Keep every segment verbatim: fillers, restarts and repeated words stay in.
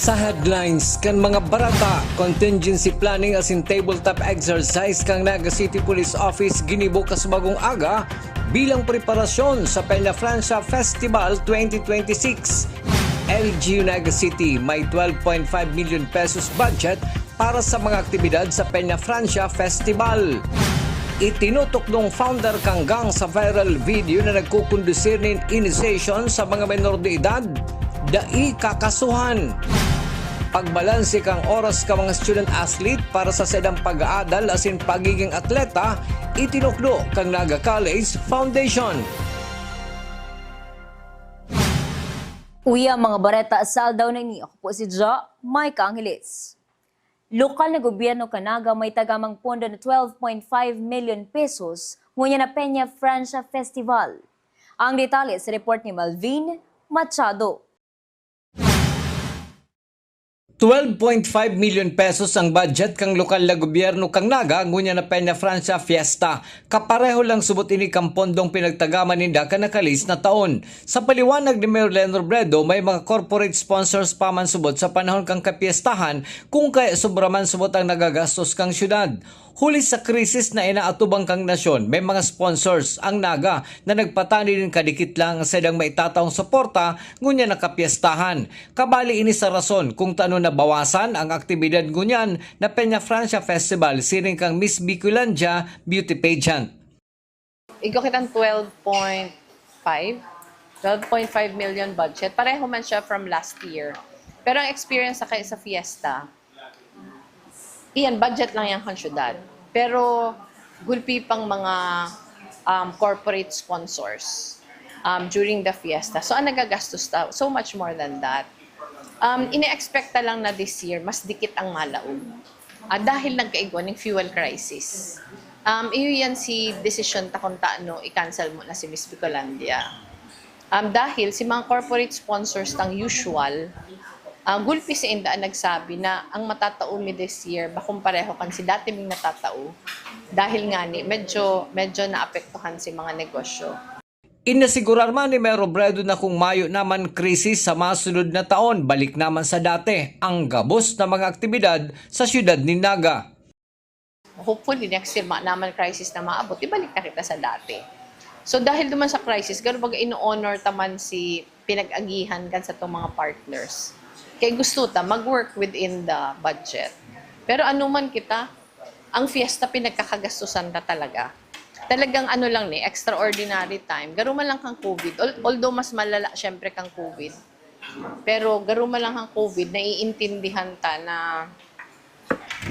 Sa headlines kan mga bareta, contingency planning asin tabletop exercise kan Naga City Police Office ginibo kasubagong aga bilang preparasyon sa Peña Francia Festival twenty twenty-six. L G U Naga City may twelve point five million pesos budget para sa mga aktibidad sa Peña Francia Festival. Itinutukdong founder kan gang sa viral video na nagkukondusir nin initiation sa mga menor de edad, dai kakasuhan. Pagbalanse kan oras kan mga student athlete para sa saindang pag-aadal asin pagiging atleta, itinukdo kan Naga College Foundation. Uya, mga bareta sa aldaw na ini. Ako po si Jo Micah Angeles. Lokal na gobyerno kan Naga may tagamang pondo na twelve point five million pesos ngunyan na Peña Francia Festival. Ang detalye sa report ni Malvin Machado. Twelve point five million pesos ang budget kan lokal na gobyerno kan Naga ngunyan na Peña Francia Fiesta. Kapareho lang subot ini kan pondong pinagtagaman ninda kan nakalis na taon. Sa paliwanag ni Mayor Len Robredo, may mga corporate sponsors pa man subot sa panahon kan kapiestahan, kun kaya sobra man subot ang nagagastos kan syudad. Huli sa krisis na inaatubang kan nasyon, may mga sponsors ang Naga na nagpatani nin kadikit lang sa saindang maitataong suporta ngunyan na kapiestahan. Kabali ini sa rason kung tano nabawasan ang aktibidad ngunyan na Peña Francia Festival siring kan Miss Bicolandia Beauty Pageant. Igwa kitang twelve point five, twelve point five million budget. Pareho man siya from last year. Pero ang experience sa kay sa fiesta, iyan, budget lang yan kan syudad. Pero gulpi pang mga, um, corporate sponsors, um, during the fiesta. So, ang nagagastos ta, so much more than that. Um, ine-expect ta lang na this year, mas dikit ang malaog. Ah, dahil nagkaigwa ning fuel crisis. Um, iyo yan si desisyon ta kung taano i-cancel mo na si Miss Bicolandia. Um, dahil si mga corporate sponsors tang usual, ah, gulpi sa inda ang nagsabi na ang matatao mi this year, bakong pareho kan si dati ming natatao. Dahil nga ni, medyo, medyo naapektuhan si mga negosyo. Inasigurar man ni Mayor Robredo na kung mayo naman krisis sa masunod na taon, balik naman sa dati ang gabos na mga aktibidad sa siyudad nin Naga. Hopefully, next year, ma-, naman crisis na maabot, ibalik na kita sa dati. So, dahil duman sa crisis, garo baga ino-honor ta man si pinag-agihan kan satong mga partners. Kay gusto ta mag-work within the budget. Pero ano man kita, ang fiesta pinagkakagastusan ta talaga. Talagang ano lang ni, extraordinary time. Garo man lang kang covid. Al-, although mas malala, syempre, kang covid. Pero garo man lang kang covid, naiintindihan ta na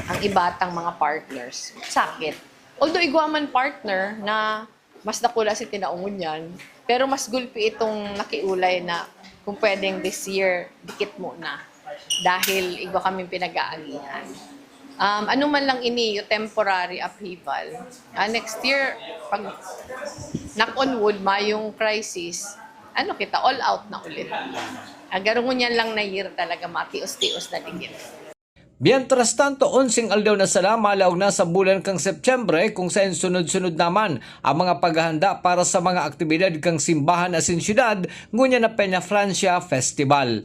ang iba tang mga partners, sakit. Although igwa man partner na mas dakula si tinaong ngunyan, pero mas gulpi itong nakiulay na kung pwedeng this year, dikit muna. Dahil igwa kaming pinag-aagihan. Um, ano man lang ini, yung temporary upheaval. Ah, next year, pag knock on wood, mayong crisis, ano kita, all out na ulit. Ang garo ngunyan lang na year talaga, matios-tios na dikit. Mientras tanto, onseng aldaw na sala, malaog na sa bulan kang Setyembre, kung saen sunod-sunod naman ang mga paghahanda para sa mga aktibidad kang simbahan asin syudad, ngunyan na Peña Francia Festival.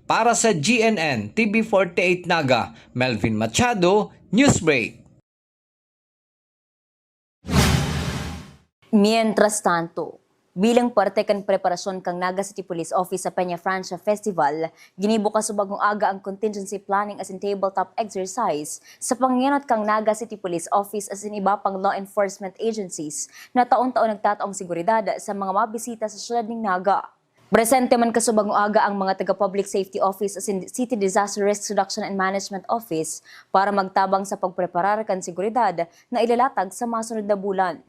Para sa G N N, T V forty-eight Naga, Melvin Machado, Newsbreak. Mientras tanto, bilang parte kan preparasyon kan Naga City Police Office sa Peña Francia Festival, ginibo kasubagong aga ang contingency planning asin tabletop exercise sa pangenot kan Naga City Police Office asin iba pang law enforcement agencies na taon-taon nagtataong seguridad sa mga mabisita sa siyudad nin Naga. Presente man kasubang aga ang mga taga Public Safety Office asin City Disaster Risk Reduction and Management Office para magtabang sa pagpreparar kan seguridad na ilalatag sa masunod na bulan.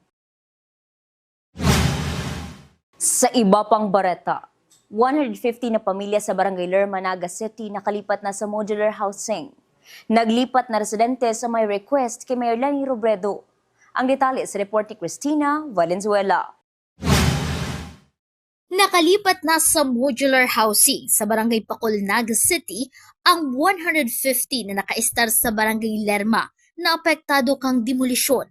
Sa iba pang bareta, one hundred fifty na pamilya sa Barangay Lerma, Naga City nakalipat na sa modular housing. Naglipat na residente sa may request kay Mayor Leni Robredo. Ang detalye sa report ni Christina Valenzuela. Nakalipat na sa modular housing sa Barangay Pacol, Naga City ang one hundred fifty na nakaistar sa Barangay Lerma na apektado kan demolisyon.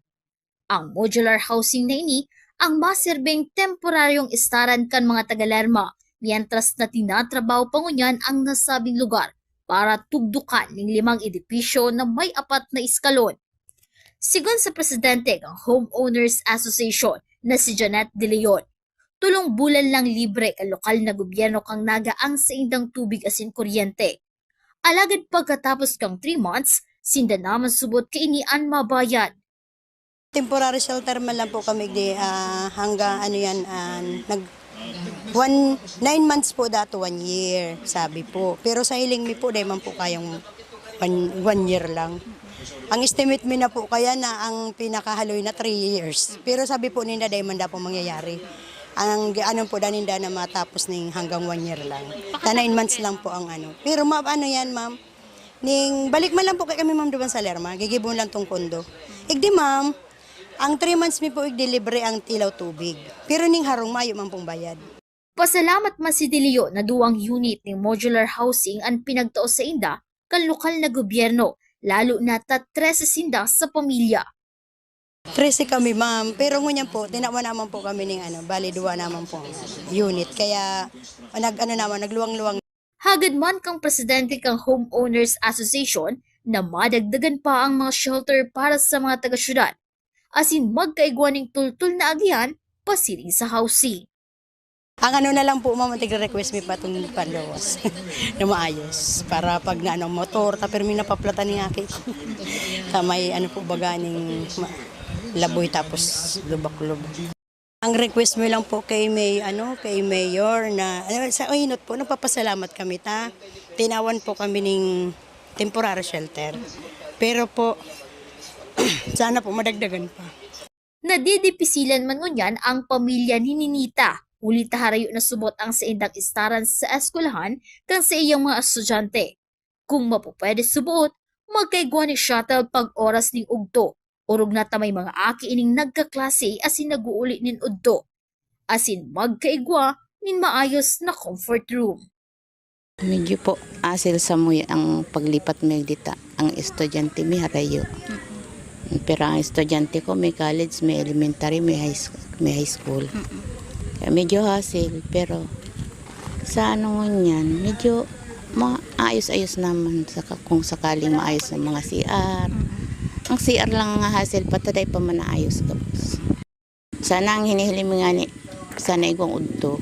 Ang modular housing na ini ang maserbing temporaryong istaran kan mga taga Lerma, mientras na tinatrabaho pa ngunyan ang nasabing lugar para tugdukan ning limang edipisyo na may apat na eskalon. Sigon sa presidente kan Homeowners Association na si Janet De Leon, tolong bulan lang libre kan lokal na gobyerno kan Naga ang saindang tubig asin kuryente. Alagad pagkatapos kan three months, sinda naman subot kaini an mabayad. Temporary shelter man lang po kami di, ah, hanggang ano yan, ah, nag-, one, nine months po dato, one year, sabi po. Pero sa hiling mi po, di man po kayang one, one year lang. Ang estimate mi na po kaya na ang pinakahaloy na three years. Pero sabi po ninda, di man daw po mangyayari. Ang ano po, daninda na matapos ning hanggang one year lang. Ta nine months lang po ang ano. Pero ma-, ano yan, ma'am? Ning balik man lang po kay kami, ma'am, duman sa Lerma, gigibon lang tong kondo. Igdi, ma'am, ang three months mi po igdi libre ang tilaw tubig. Pero ning harong mayo man pong bayad. Pasalamat man si Delio na duwang unit ning modular housing an pinagtao sainda kan lokal na gobyerno, lalo na ta trese sinda sa pamilya. Trese kami, ma'am. Pero ngunyan po, tinawan naman po kami ning ano, bali, duwa naman po ang unit. Kaya, nag-ano naman, nagluwang-luwang. Hagad man kang presidente kang Homeowners Association na madagdagan pa ang mga shelter para sa mga taga-syudad, asin magkaigwa ning tultol na agihan pasiring sa housing. Ang ano na lang po, ma'am, ang tigre-request mi pa itong panluwas na maayos. Para pag na ano, motor, ta pirmi napaplatan ni aki ko. Ta may ano po, baga ning ma-, laboy tapos lubak-lubak. Ang request mi lang po kay may, ano, kay Mayor na, ano, sa Ohinot po, nagpapasalamat kami ta. Tinawan po kami ning temporary shelter. Pero po, sana po madagdagan pa. Nadidipisilan man ngunyan ang pamilya ni Ninita, huli ta harayo na subot ang saindang istaran sa eskwelahan kan saiyang mga estudyante. Kung mapupwede subot, magkaigwa ni shuttle pag oras ning udto. Orog na ta may mga aki ining nagkaklase asin nag-uuli nin udto. Asin magkaigwa nin maayos na comfort room. Medyo po hassle sa muya ang paglipat mi dita. Ang estudyante mi harayo. Mm-mm. Pero ang estudyante ko may college, may elementary, may high sch-, may high school. Mm-mm. Kaya medyo hassle, pero sa ano ngunyan, medyo maayos-ayos naman sa ka-, kung sakaling maayos ang mga C R. Mm-mm. Ang C R lang nga hassle pa, ta dai pa man naayos gabos. Sana ang hinihiling mi ngani, sana igwang udto.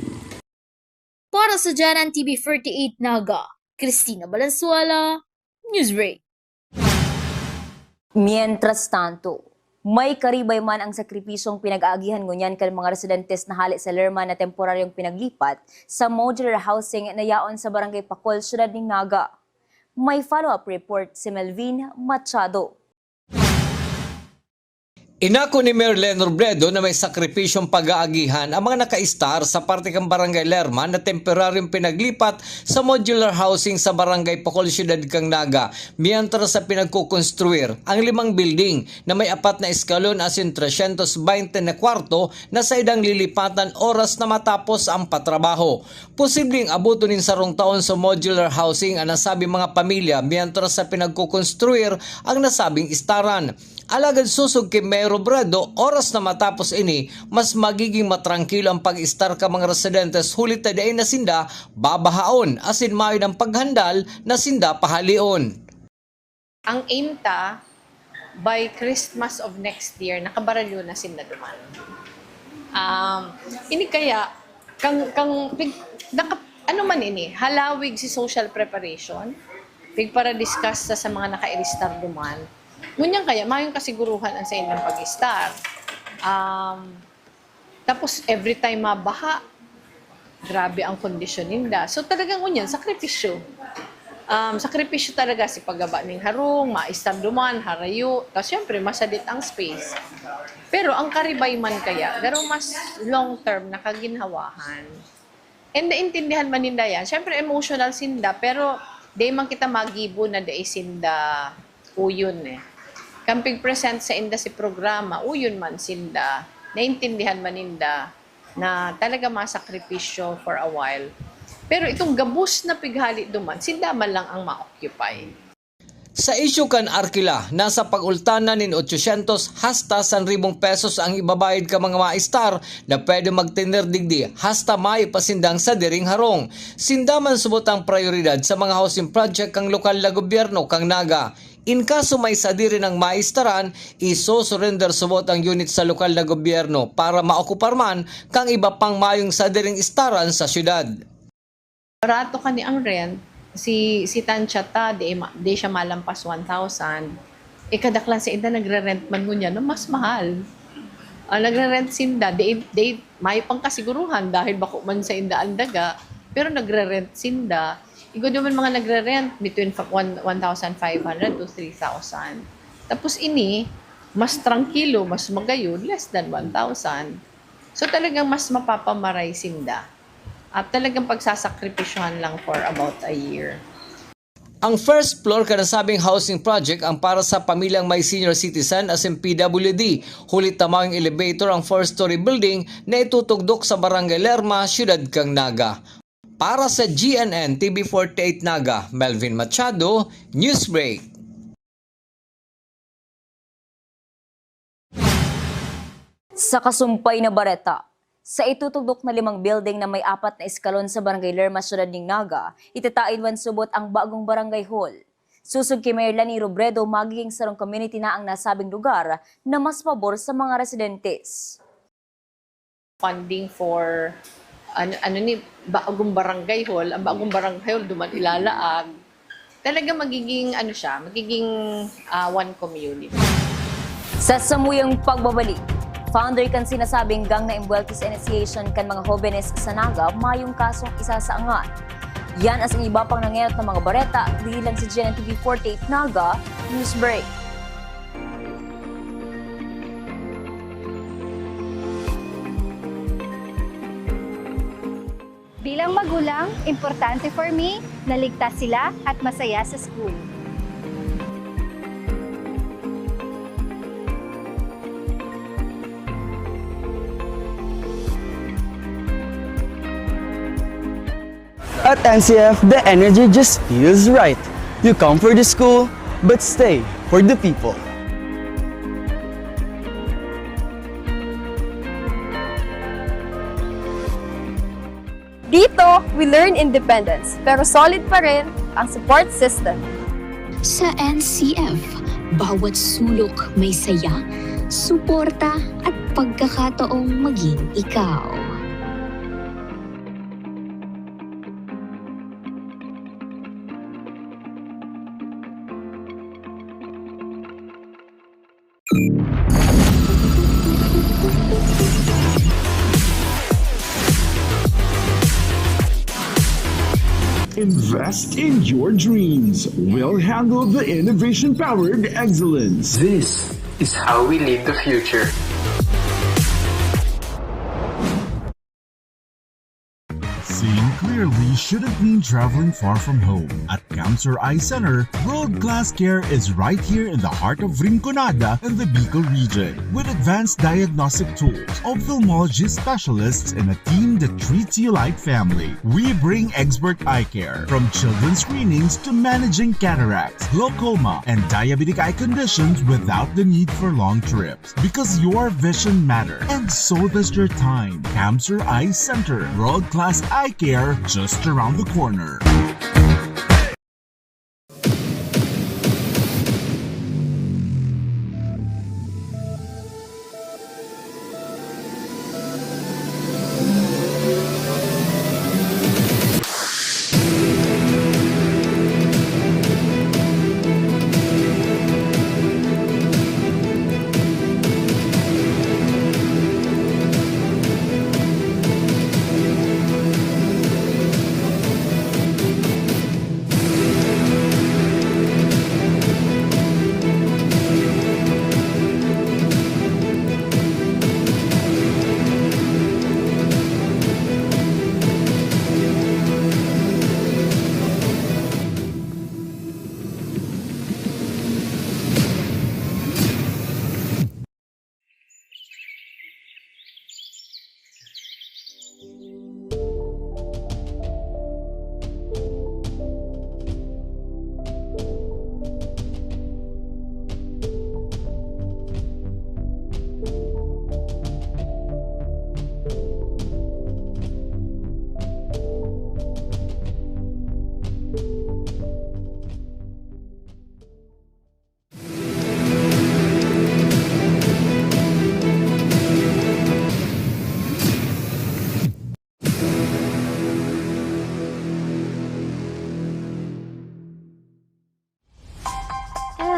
Para sa Janan T V forty-eight Naga, Christina Valenzuela, Newsbreak. Mientras tanto, may karibay man ang sakripisyong pinag-aagihan ngunyan kan mga residentes na hale sa Lerma na temporaryong pinaglipat sa modular housing na yaon sa Barangay Pacol, Siyudad nin Naga. May follow-up report si Melvin Machado. Inako ni Mayor Leni Robredo na may sakripisyong pag-aagihan ang mga nakaistar sa parte kan Barangay Lerma na temporaryong pinaglipat sa modular housing sa Barangay Pacol, Siyudad kan Naga, mientras sa pinagkukonstruir ang limang building na may apat na eskalon asin tresyentos baynte na kwarto na saindang lilipatan oras na matapos ang patrabaho. Posibleng aboton nin sarong taon sa modular housing an nasabing mga pamilya mientras sa pinagkukonstruir ang nasabing istaran. Alagad sosog ki Mayor Robredo, oras na matapos ini, mas magiging matrangkilo ang pag-istar kan mga residentes huli ta dai na sinda babahaon asin mayo nang paghandal na sinda pahaleon. Ang aim ta, by Christmas of next year, nakabaralyo na sinda duman. Um, ini kaya, kang, kang, pig-, naka-, ano man ini, halawig si social preparation, pigpara-discuss sa, sa mga nakairistar duman. Ngunyan kaya, mayong kasiguruhan ang sa ilang pag-istar. Um, Tapos, every time mabaha, grabe ang kondisyon ninda. So, talagang ngunyan, sakripisyo. Um, sakripisyo talaga si paggaba ning harong, maistar duman, harayo. Tapos, syempre, masadit ang space. Pero ang karibay man kaya, garo mas long term na kaginhawahan. And naintindihan man ninda yan. Siyempre, emotional sinda, pero di man kita magibo na dai sinda uyon eh. Kan pig-present sa inda si programa, uyon man sinda. Naintindihan man ninda na talaga masakripisyo for a while. Pero itong gabos na pighali duman, sinda man lang ang ma-occupy. Sa isyu kan arkila, nasa pag-ultanan nin ochocientos hasta san ribong pesos ang ibabayad kan mga maestar na pwede magtener digdi hasta mayo pa sindang sadiring harong. Sinda man subot ang prayoridad sa mga housing project kan lokal na gobyerno kan Naga. In kaso may sadiri nang maestaran, isosurrender subot ang unit sa lokal na gobyerno para maokupar man kan iba pang mayong sadiring estaran sa syudad. Barato kani ang rent, si, si tansya ta, di ma-, di siya malampas one thousand. Eh, kadaklan sa inda nagre-rent man ngunyan na mas mahal. Ah, nagre-rent sinda, di, di, may pangkasiguruhan dahil bako man sa inda ang daga, pero nagre-rent sinda. Igwa duman mga nagre-rent between fa-, one, one thousand five hundred to three thousand. Tapos ini, mas trangkilo, mas magayon, less than one thousand. So, talagang mas mapapamaray sinda. At talagang pagsasakripisyohan lang for about a year. Ang first floor kan nasabing housing project ang para sa pamilyang may senior citizen asin P W D, huli ta mayong elevator ang four-story building na itutugdok sa Barangay Lerma, Siyudad kan Naga. Para sa G N N T V forty-eight Naga, Melvin Machado, Newsbreak. Sa kasumpay na bareta, sa itutugdok na limang building na may apat na eskalon sa Barangay Lerma, Siyudad nin Naga, itataod man subot ang bagong barangay hall. Sosog ki Mayor Leni Robredo, magiging sarong community na ang nasabing lugar na mas pabor sa mga residentes. Funding for, ano, ano ni, bagong barangay hall. Ang bagong barangay hall, duman ilalaag. Talaga magiging, ano siya, magiging, ah, one community. Sa samuyang pagbabalik, founder kan sinasabing Gang na Envueltos Initiation kan mga hobenes sa Naga, mayong kasong isasaangan. Yan asin iba pang nangenot na mga bareta, diri lang sa G N N T V forty-eight Naga, Newsbreak. Bilang magulang, importante for me na ligtas sila at masaya sa school. At N C F, the energy just feels right. You come for the school, but stay for the people. Dito, we learn independence, pero solid pa rin ang support system. Sa N C F, bawat sulok may saya, suporta at pagkakataong maging ikaw. Invest in your dreams. We'll handle the innovation-powered excellence. This is how we lead the future. Seeing clearly shouldn't mean traveling far from home. At Camsur Eye Center, world-class care is right here in the heart of Rinconada and the Bicol region. With advanced diagnostic tools, ophthalmology specialists, and a team that treats you like family, we bring expert eye care, from children's screenings to managing cataracts, glaucoma, and diabetic eye conditions without the need for long trips. Because your vision matters, and so does your time. Camsur Eye Center, world-class eye care just around the corner.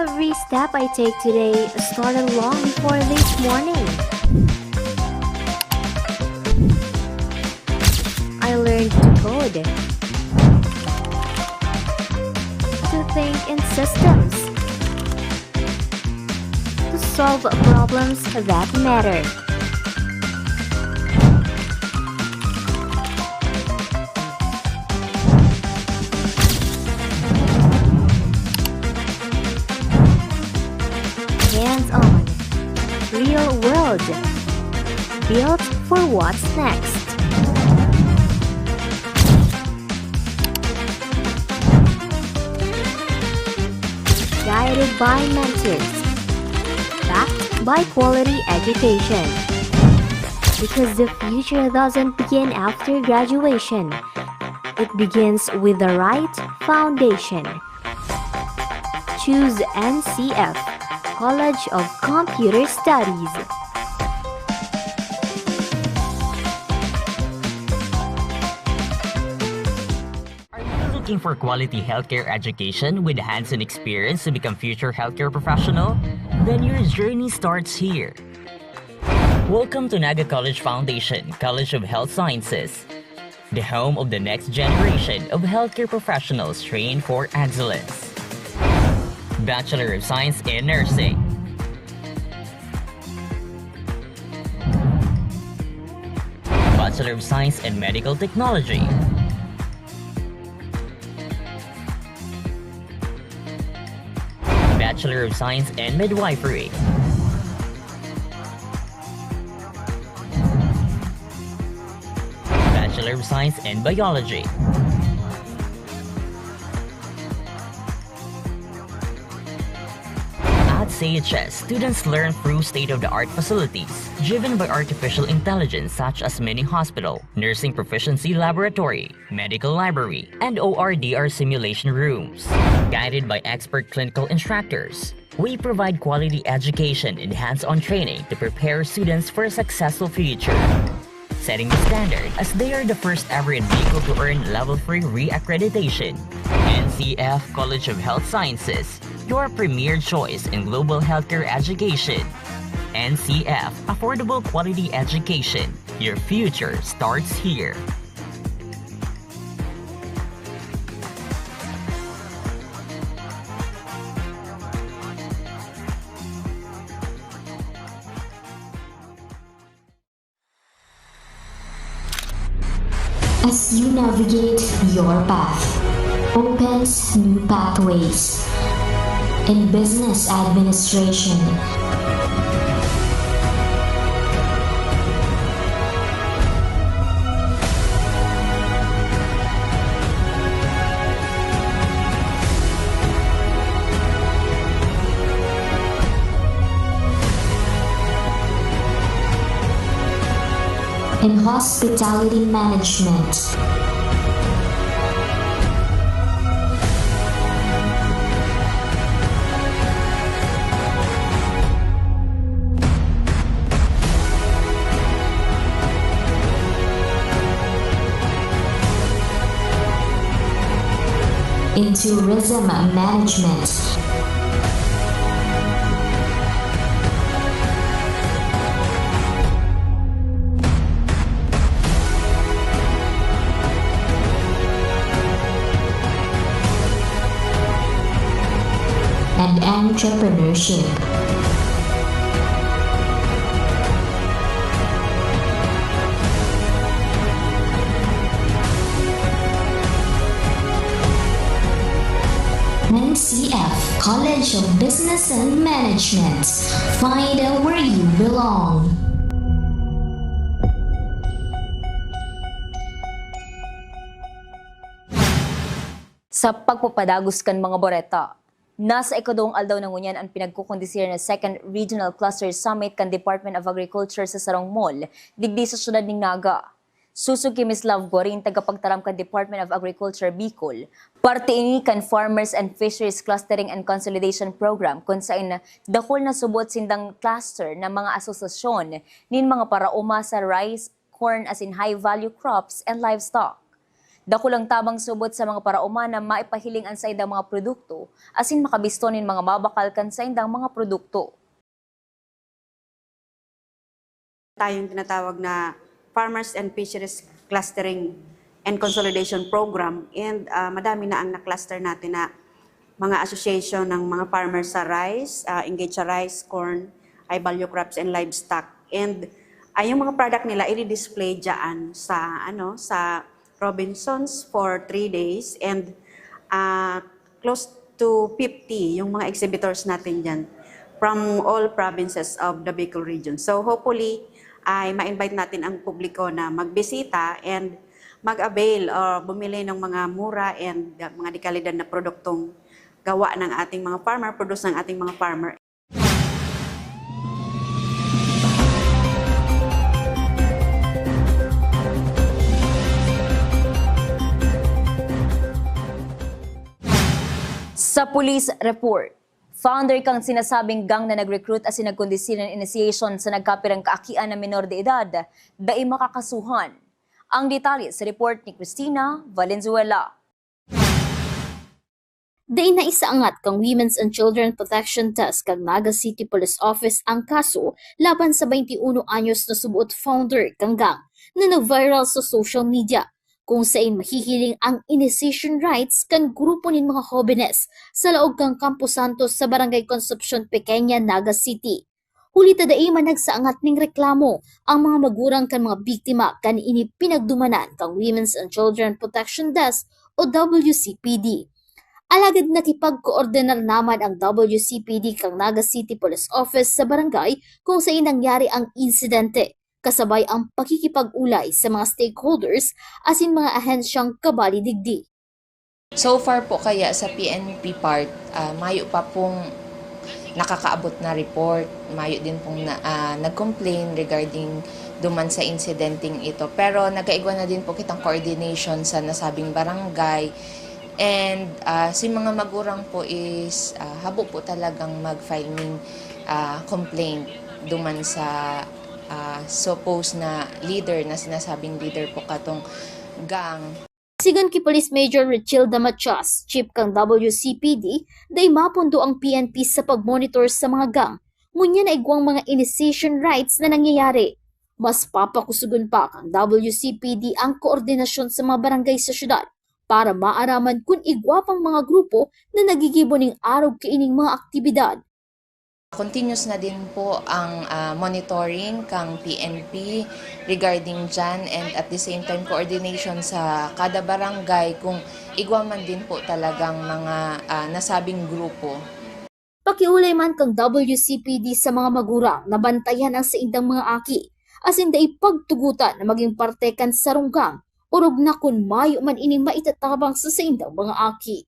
Every step I take today started long before this morning. I learned to code, to think in systems, to solve problems that matter. Hands-on, real world, built for what's next. Guided by mentors, backed by quality education. Because the future doesn't begin after graduation, it begins with the right foundation. Choose N C F, College of Computer Studies. Are you looking for quality healthcare education with hands-on experience to become future healthcare professional? Then your journey starts here. Welcome to Naga College Foundation, College of Health Sciences, the home of the next generation of healthcare professionals trained for excellence. Bachelor of Science in Nursing, Bachelor of Science in Medical Technology, Bachelor of Science in Midwifery, Bachelor of Science in Biology. At C H S, students learn through state-of-the-art facilities driven by artificial intelligence, such as mini hospital, nursing proficiency laboratory, medical library, and O R D R simulation rooms. Guided by expert clinical instructors, we provide quality education and hands-on training to prepare students for a successful future. Setting the standard as they are the first ever in Bicol to earn Level three reaccreditation. N C F College of Health Sciences, your premier choice in global healthcare education. N C F, affordable quality education. Your future starts here. As you navigate your path, opens new pathways in business administration, in hospitality management, in tourism management, and entrepreneurship. N C F, College of Business and Management. Find out where you belong. Sa pagpapadagos kan mga bareta, nasa ikaduwang aldaw na ngunyan an pinagkukondisir na Second Regional Cluster Summit kan Department of Agriculture sa sarong mall digdi sa siyudad nin Naga. Susog ki Miss Love Guarin, tagapagtaram kan Department of Agriculture Bicol, parte ini kan Farmers and Fisheries Clustering and Consolidation Program, kun saen dakul na subot sindang cluster na mga asosasyon nin mga paraoma sa rice, corn asin high-value crops and livestock. Dakulang tabang subot sa mga paraoma na maipahiling an saindang mga produkto asin makabisto nin mga mabakal kan saindang mga produkto. Tayong tinatawag na Farmers and Fisheries Clustering and Consolidation Program, and, ah, madami na ang na-cluster natin na mga association ng mga farmers sa rice, ah, engaged sa rice, corn, high value crops and livestock. And, ah, yung mga product nila i-display diyan sa, ano, sa Robinsons for three days, and, ah, close to fifty yung mga exhibitors natin diyan from all provinces of the Bicol region. So hopefully, ay ma-invite natin ang publiko na magbisita and mag-avail o bumili ng mga mura and mga dekalidad na produktong gawa ng ating mga farmer, produce ng ating mga farmer. Sa police report, founder kan sinasabing gang na nag-recruit asin nagkondisir nin initiation sa nagkapirang kaakian na menor de edad, dai makakasuhan. Ang detalye sa report ni Christina Valenzuela. Dai naisaangat kan Women's and Children Protection Desk kan Naga City Police Office ang kaso laban sa twenty-one anyos na subot founder kan gang na nag-viral sa social media, kung sain mahihiling ang initiation rites kan grupo nin mga hobenes sa laog kan Campo Santos sa Barangay Concepcion Pequeña, Naga City. Huli ta dai man nagsaangat nin reklamo ang mga magurang kan mga biktima kan ini pinagdumanan kan Women's and Children Protection Desk o W C P D. Alagad nakipagkoordinar naman ang W C P D kan Naga City Police Office sa barangay kung sain nangyari ang insidente, kasabay ang pakikipag-ulay sa mga stakeholders asin mga ahensyang kabali digdi. So far po kaya sa P N P part, ah, mayo pa pong nakakaabot na report. Mayo din pong na, ah, nag-complain regarding duman sa insidenteng ito. Pero nagkaigwa na din po kitang coordination sa nasabing barangay. And, ah, si mga magurang po is, ah, habo po talagang mag-file ning, ah, complaint duman sa, ah, supposed na leader, na sinasabing leader po katong gang. Sigon ki Police Major Richilda Matias, chief kan W C P D, dai mapundo ang P N P sa pagmonitor sa mga gang, ngunyan na igwang mga initiation rites na nangyayari. Mas papakusugon pa kan W C P D ang koordinasyon sa mga barangay sa syudad para maaraman kun igwa pang mga grupo na nagigibo ning arog kaining mga aktibidad. Continuous na din po ang, ah, monitoring kang P N P regarding dyan, and at the same time coordination sa kada barangay kung igwa man din po talagang mga, ah, nasabing grupo. Pakiolay man kang W C P D sa mga magurang na bantayan ang saindang mga aki, asin dai pagtugotan na magin parte kan sarong gang, orog na kun mayo man ining maitatabang sa saindang mga aki.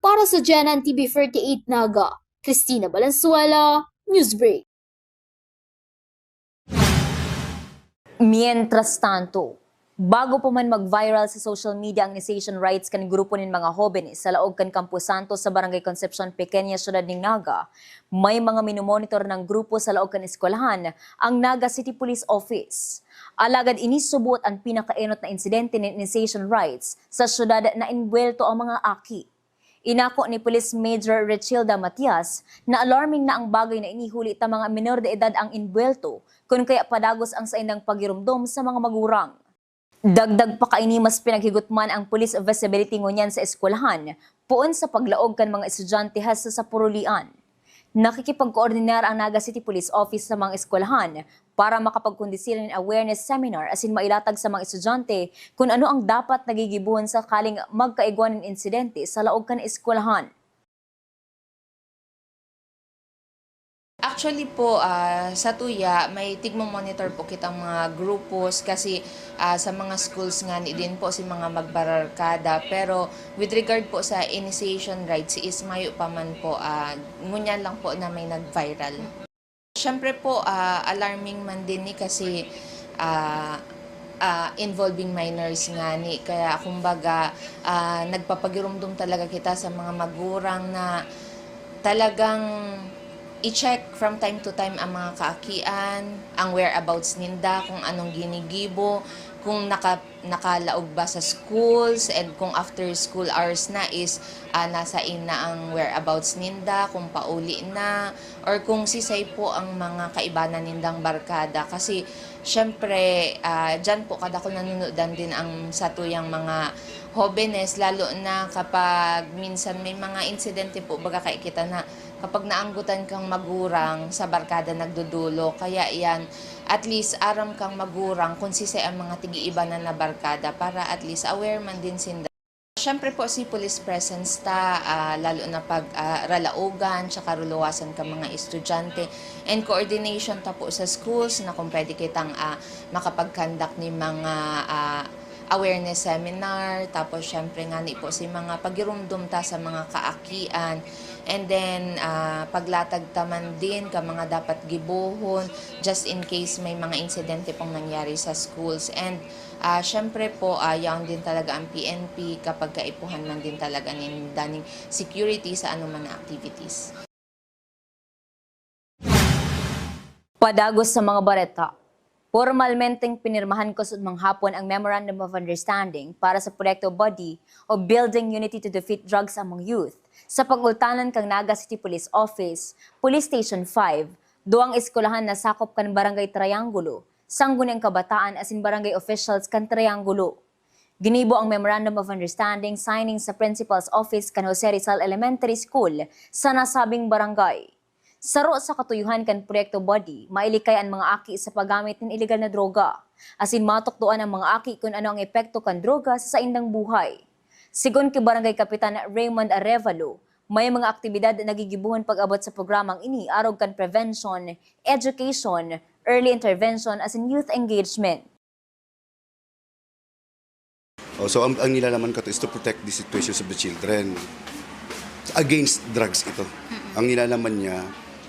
Para sa G N N T V forty-eight Naga, Christina Valenzuela, Newsbreak. Mientras tanto, bago pa man mag-viral sa social media ang initiation rites kan grupo nin mga hobenes sa laog kan Campo Santos sa Barangay Concepcion Pequeña, Syudad nin Naga, may mga minomonitor ng grupo sa laog kan eskwelahan, ang Naga City Police Office. Alagad ini subot an pinakaenot na insidente nin initiation rites sa syudad na inbuwelto ang mga aki. Inako ni Police Major Rechilda Matias na alarming na ang bagay na ini huli ta mga menor de edad ang inbuwelto, kun kaya padagos ang saindang pagiromdom sa mga magurang. Dagdag pa kaini, mas pinaghigotman ang police visibility ngunyan sa eskwelahan, poon sa paglaog kan mga estudyante hasta sa purulian. Nakikipagkoordinar ang Naga City Police Office sa mga eskwelahan para makapagkondisir nin awareness seminar asin mailatag sa mga estudyante kun ano ang dapat na gigibohon sakaling magkaigwa nin insidente sa laog kan eskwelahan. Actually po, ah, sa tuya, may tigmo-monitor po kitang mga grupos kasi, ah, sa mga schools ngani din po si mga magbararkada. Pero with regard po sa initiation rites is mayo pa man po, ah, ngunyan lang po na may nag-viral. Siyempre po, ah, alarming man din ni kasi, ah, ah, involving minors ngani. Kaya kumbaga, ah, nagpapagirumdom talaga kita sa mga magurang na talagang i-check from time to time ang mga kaakian, ang whereabouts ninda, kung anong ginigibo, Kung naka-, nakalaog ba sa schools, and kung after school hours na is, ah, nasain na ang whereabouts ninda, kung pauli na, or kung sisay po ang mga kaibanan nindang barkada. Kasi, syempre, ah, diyan po kadakul nanunudan din ang satuyang mga hobenes, lalo na kapag minsan may mga insidente po, baga kay kita na kapag naanggotan kang magurang sa barkada nagdodolo. Kaya yan, at least aram kang magurang kung sisay ang mga tigi-iba na na barkada para at least aware man din sinda. Siyempre po, si police presence ta, ah, lalo na pag, ah, ralaogan, tsaka ruluwasan ka mga estudyante, and coordination ta po sa schools na kung pwede kitang, ah, makapag-conduct ni mga, ah, awareness seminar, tapos siyempre ngani po si mga pagirumdom ta sa mga kaakian, and then, ah, paglatag ta man din ka mga dapat gibohon, just in case may mga insidente pong nangyari sa schools. And, ah, siyempre po, ah, yaon din talaga ang P N P kapag kaipuhan man din talaga nin daning security sa anuman na activities. Padagos sa mga bareta. Pormalmenteng pinirmahan kasuodmang hapon ang Memorandum of Understanding para sa Proyekto BUDDY o Building Unity to Defeat Drugs Among Youth sa pag-ultanan kan Naga City Police Office, Police Station five, duwang eskwelahan na sakop kan Barangay Triangulo, Sangguniang Kabataan asin barangay officials kan Triangulo. Ginibo ang Memorandum of Understanding signing sa Principal's Office kan Jose Rizal Elementary School sa nasabing barangay. Saro sa katuyohan kan Proyekto BUDDY, mailikay an mga aki sa paggamit nin ilegal na droga, asin matukdoan ang mga aki kun ano ang epekto kan droga sa saindang buhay. Sigon ki Barangay Kapitan Raymond Arevalo, may mga aktibidad na nagigibohon pag-abot sa programang ini arog kan prevention, education, early intervention asin youth engagement. Oh, so ang, ang nilalaman kato is to protect the situations of the children. Against drugs ito. Ang nilalaman niya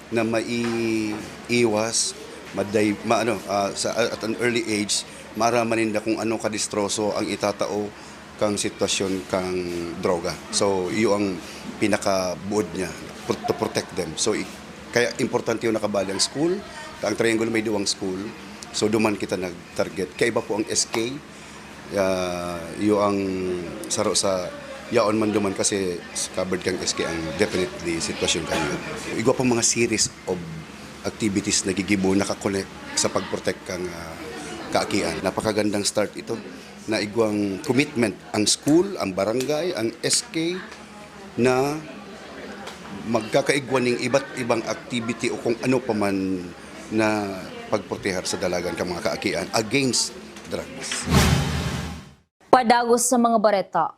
na maiiwas, maday-, ma-, ano, ah, sa, at an early age, maaraman ninda kung ano kadistroso ang itatao kang sitwasyon kang droga. So, iyo ang pinakabuod niya, pro-, to protect them. So, i-, kaya importante yung nakabali ang school. Ang Triangle may duwang school. So, duman kita nag-target. Kaiba po ang S K. Ah, iyo ang saro sa yaon man duman kasi covered kang S K ang definitely sitwasyon kanyo. Igwa pang mga series of activities na gigibo, nakakonect sa pag-protect kang, ah, kaakian. Napakagandang start ito na igwang commitment ang school, ang barangay, ang S K na magkakaigwa ning iba't ibang activity o kung ano pa man na pagprotehar sa dalagan kan mga kaakian against drugs. Padagos sa mga bareta.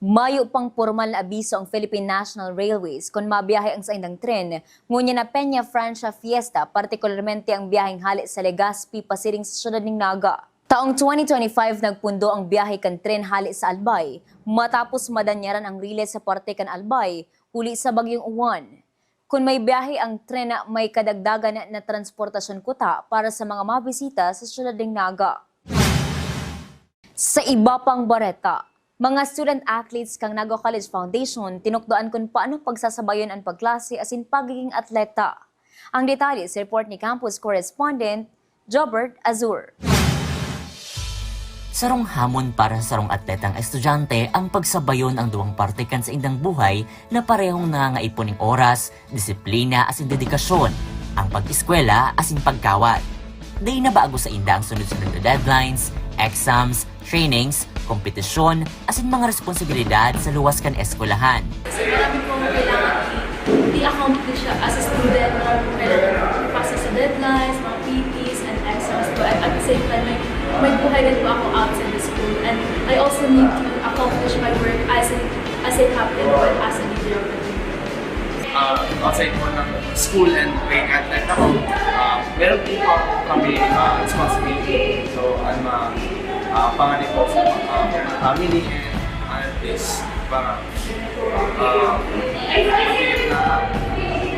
Mayo pang pormal na abiso ang Philippine National Railways kun mabiyahe ang saindang tren ngunyan na Peña Francia Fiesta, partikularmente ang biyaheng hale sa Legazpi pasiring sa siyudad nin Naga. Taong twenty twenty-five nagpundo ang biyahe kan tren hale sa Albay, matapos madanyaran ang riles sa parte kan Albay huli sa Bagyong Juan. Kun may biyahe ang tren, may kadagdagan na transportasyon kuta para sa mga mabisita sa siyudad nin Naga. Sa iba pang bareta, mga student athletes kan Naga College Foundation tinukdoan kun paano pagsasabayon an pagklase asin pagiging atleta. Ang detalye sa report ni campus correspondent Jobert Azur. Sarong hamon para sa sarong atletang estudyante ang pagsabayon ang duwang parte kan saindang buhay na parehong nangangaipo nin oras, disiplina asin dedikasyon, ang pag-eskwela asin pagkawat. Dai na bago sainda ang sunod-sunod na deadlines, exams, trainings, kompetisyon, asin mga responsibilidad sa luwas kan eskwelahan. Kasi marami pong kailangan i-accomplish as a student, marami pong kailangan ipasa sa deadlines, mga P Ts and exams po. And at the same time, may, may buhay din po ako outside the school. And I also need to accomplish my work as a, as a captain and as a leader of the team. Uh, outside po ng school and playing athletic ako, uh, meron din po kami uh, responsibility. So, ano, uh, panganib po sa uh, family and uh, this para uh, na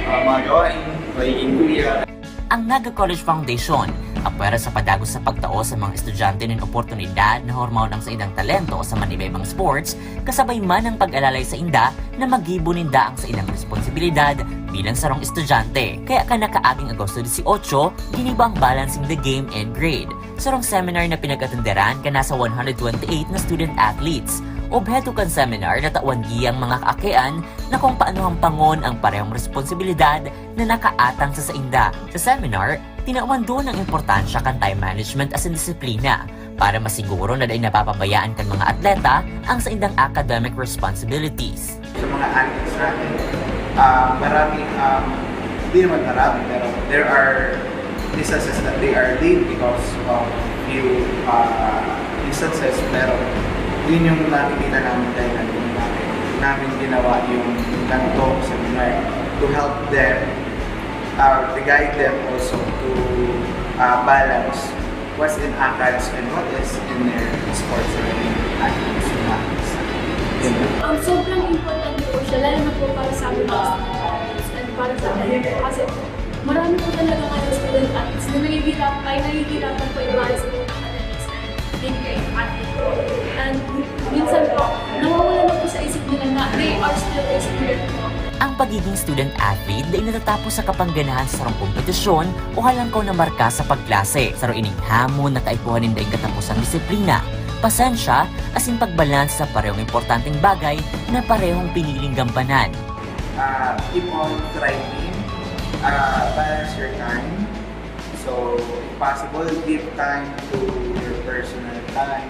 uh, mga gawain, magiging kuya. Ang Naga College Foundation, apwera sa padagos sa pagtao sa mga estudyante nin oportunidad na hormaon ang saindang talento sa manibaybang sports, kasabay man ang pag-alalay sainda na magibo ninda ang saindang responsibilidad bilang sarong estudyante. Kaya kan nakaaging Agosto dieciocho, ginibo ang Balancing the Game and Grade, Sarong seminar na pinag-atenderan kan nasa one hundred twenty-eight na student athletes. Obheto kan seminar na tawan giya ang mga kaakian na kung paano hampangon ang parehong responsibilidad na nakaatang sa sainda. Sa seminar, tinawan duon ang importansya kan time management asin disiplina para masiguro na dai napapabayaan kan mga atleta ang saindang academic responsibilities. Sa mga athletes natin, ah, marami, um, hindi naman marami, pero there are instances that they are late because of few, ah, instances, pero yun yung nakikita namin kaya namin, bakit namin ginawa yung ganitong seminar to help them, ah, to guide them also to, ah, balance what's in academics and what is in their sports and athletes. Yun. Ang sobrang importante po siya, lalo na po para sa amin mga students and para sa amin po. Kasi marami po talaga ngayon student athletes na nahihirap, ay nahihirapan po ibahan sa mga academics and hindi kayo athlete po. And minsan po, nawawala na po sa isip nila na they are still a student po. Ang pagiging student athlete dai natatapos sa kapangganahan sa sarong kompetisyon o halangkaw na marka sa pagklase. Saro ining hamon na kaipuhan nin daing katapusang disiplina, pasensya, asin pagbalanse sa parehong importanteng bagay na parehong piniling gampanan. Ah, keep on thriving. Ah, balance your time. So, if possible, give time to your personal time.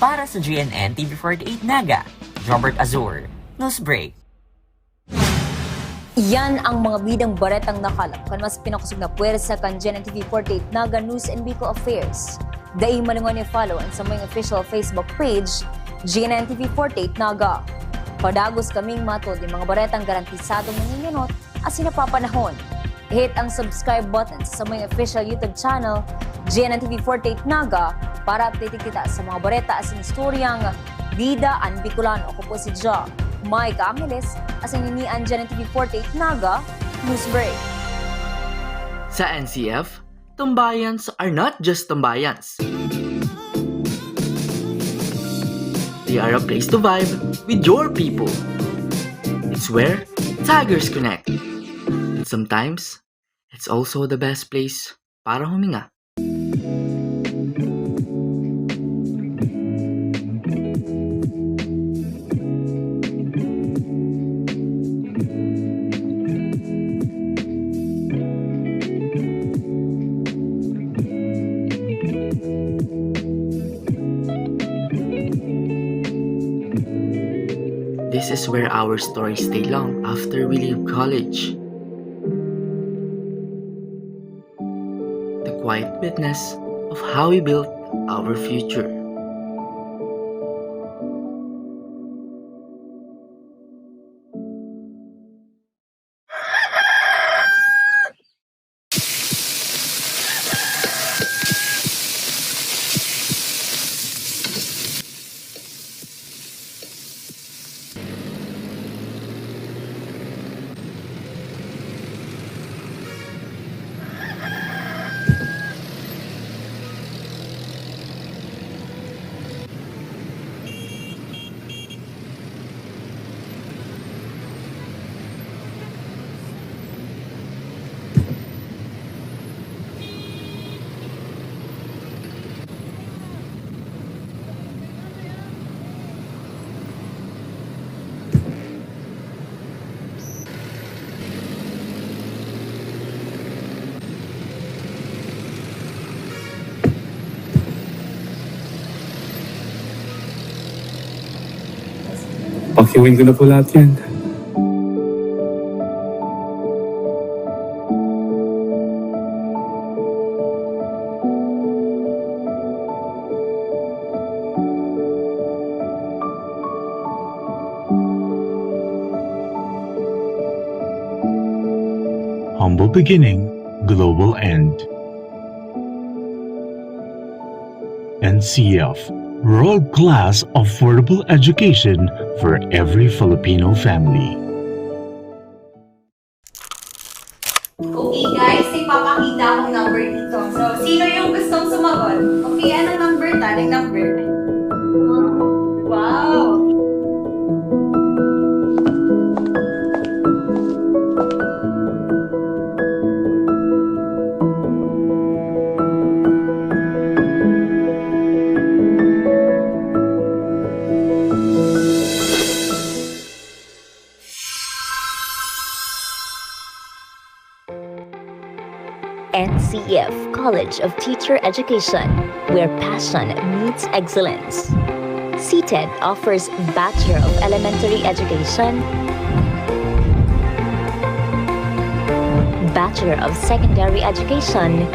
Para sa G N N T V forty-eight Naga, Robert Azur, Newsbreak. Yan ang mga bidang baretang nakalap kan mas pinakosog na pwersa kan G N N T V forty-eight Naga News and Bicol Affairs. Dai malingaw na i-follow an samuyang official Facebook page, G N N T V forty-eight Naga. Padagos kaming matod nin mga baretang garantisadong nangingenot asin napapanahon. I-hit ang subscribe button sa samuyang official YouTube channel, G N N T V forty-eight Naga, para updated kita sa mga bareta asin istoryang Bida an Bicolano. Ako po si Ja Mike Angeles, asin ini an G N N T V forty-eight Naga News Break. Sa N C F, tambayans are not just tambayans. They are a place to vibe with your people. It's where Tigers connect. And sometimes, it's also the best place para huminga. This is where our stories stay long after we leave college. The quiet witness of how we built our future. Pakiuwin ko na po lahat yan. Humble beginning, global end. N C F, world-class affordable education for every Filipino family. Okay, guys, ipapakita akong number dito. So, sino yung gustong sumagot? Okay, anong number ta? Anong number? Wow! N C F College of Teacher Education, where passion meets excellence. CTED offers Bachelor of Elementary Education, Bachelor of Secondary Education,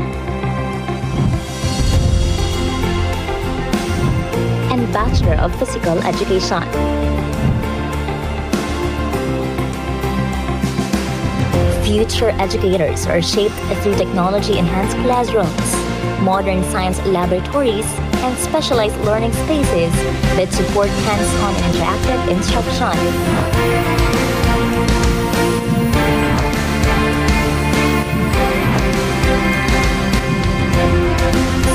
and Bachelor of Physical Education. Future educators are shaped through technology-enhanced classrooms, modern science laboratories, and specialized learning spaces that support hands-on and interactive instruction.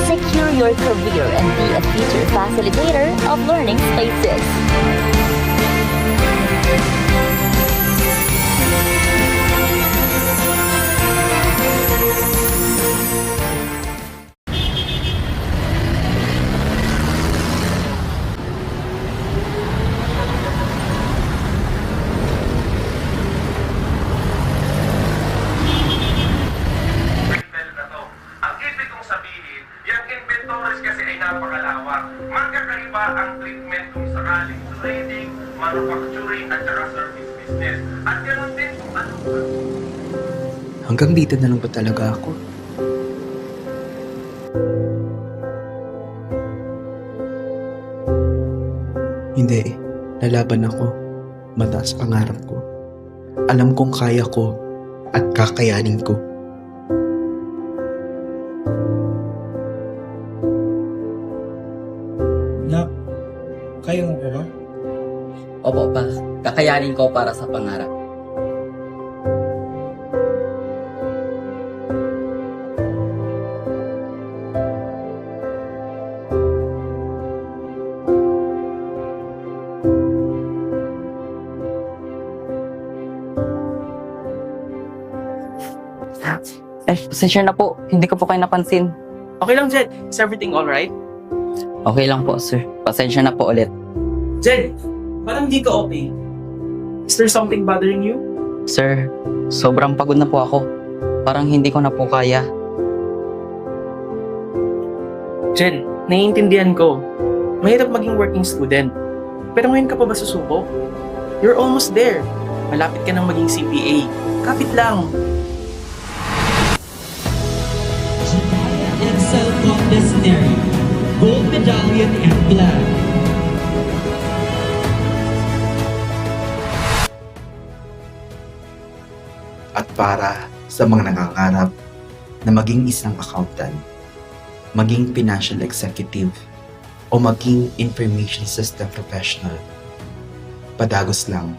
Secure your career and be a future facilitator of learning spaces. Ang ibig kong sabihin, yung inventories kasi ay napakalawak. Magkakaiba ang treatment kung sakaling trading, manufacturing, at saka service business. At ganun din kung ano. Hanggang dito na lang ba talaga ako? Hindi. Lalaban ako. Mataas pangarap ko. Alam kong kaya ko at kakayanin ko. Nak, kaya mo pa ba? Opo, Pa. Kakayanin ko para sa pangarap. Eh, pasensya na po. Hindi ko po kayo napansin. Okay lang, Jed. Is everything all right? Okay lang po, sir. Pasensya na po ulit. Jed, parang di ka okay. Is there something bothering you? Sir, sobrang pagod na po ako. Parang hindi ko na po kaya. Jed, naiintindihan ko. Mahirap maging working student. Pero ngayon ka pa ba susuko? You're almost there. Malapit ka nang maging C P A. Kapit lang. Jediah Edsel Condes Neri, gold medallion and flag. At para sa mga nangangarap na maging isang accountant, maging financial executive, o maging information system professional, padagos lang.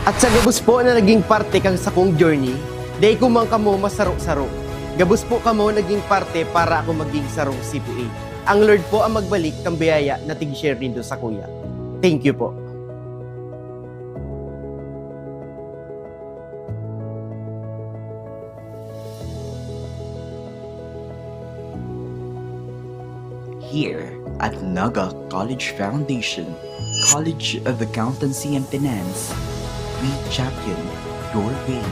At sa gabos po na naging parte kan sakong journey, dai ko man kamo masaro-saro. Gabos po kamo naging parte para ako maging sarong C P A. Ang Lord po ang magbalik kan biyaya na tig-share nindo sakuya. Thank you po. Here at Naga College Foundation, College of Accountancy and Finance, we champion your way.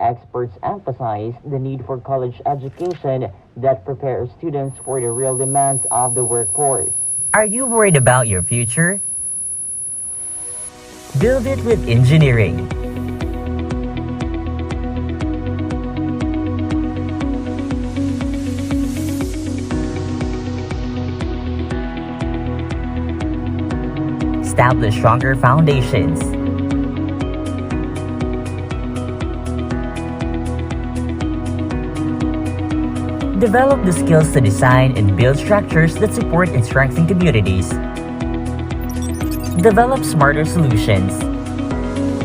Experts emphasize the need for college education that prepares students for the real demands of the workforce. Are you worried about your future? Build it with engineering. Establish stronger foundations. Develop the skills to design and build structures that support and strengthen communities. Develop smarter solutions.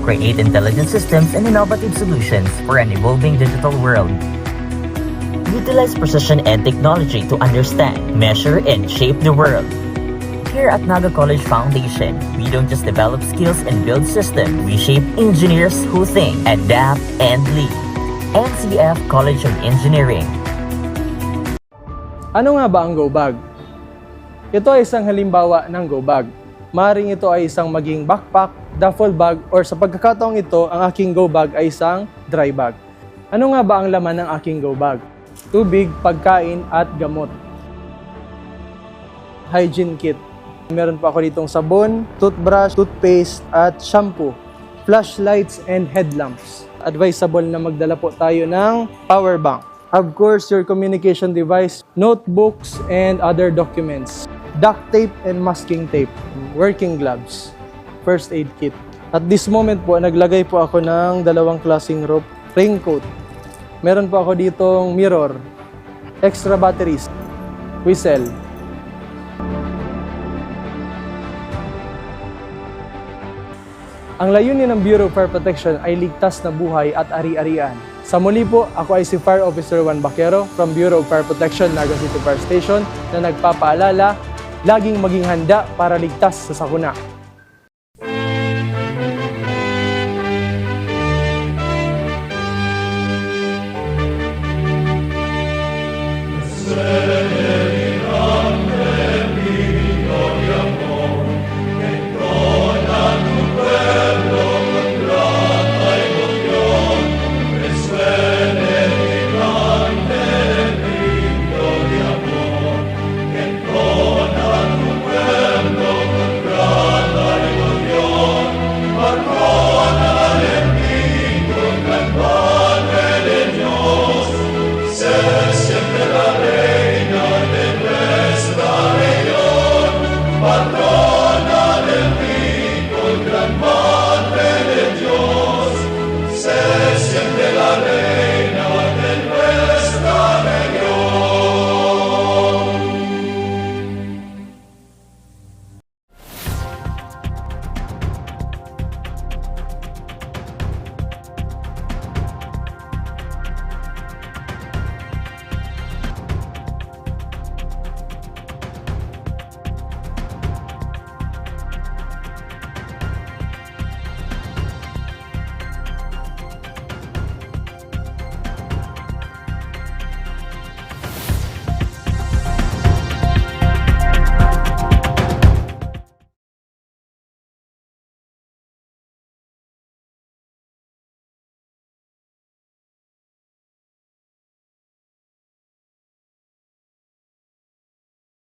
Create intelligent systems and innovative solutions for an evolving digital world. Utilize precision and technology to understand, measure, and shape the world. Here at Naga College Foundation, we don't just develop skills and build systems. We shape engineers who think, adapt, and lead. N C F College of Engineering. Ano nga ba ang go bag? Ito ay isang halimbawa ng go bag. Maring ito ay isang maging backpack, duffel bag, or sa pagkakataong ito, ang aking go bag ay isang dry bag. Ano nga ba ang laman ng aking go bag? Tubig, pagkain, at gamot. Hygiene kit. Meron po ako ditong sabon, toothbrush, toothpaste, at shampoo. Flashlights and headlamps. Advisable na magdala po tayo ng power bank. Of course, your communication device, notebooks, and other documents. Duct tape and masking tape. Working gloves. First aid kit. At this moment po, naglagay po ako ng dalawang klaseng rope. Raincoat. Meron po ako ditong mirror. Extra batteries. Whistle. Ang layunin ng Bureau of Fire Protection ay ligtas na buhay at ari-arian. Sa muli po, ako ay si Fire Officer Juan Baquero from Bureau of Fire Protection, Naga City Fire Station, na nagpapaalala, laging maging handa para ligtas sa sakuna.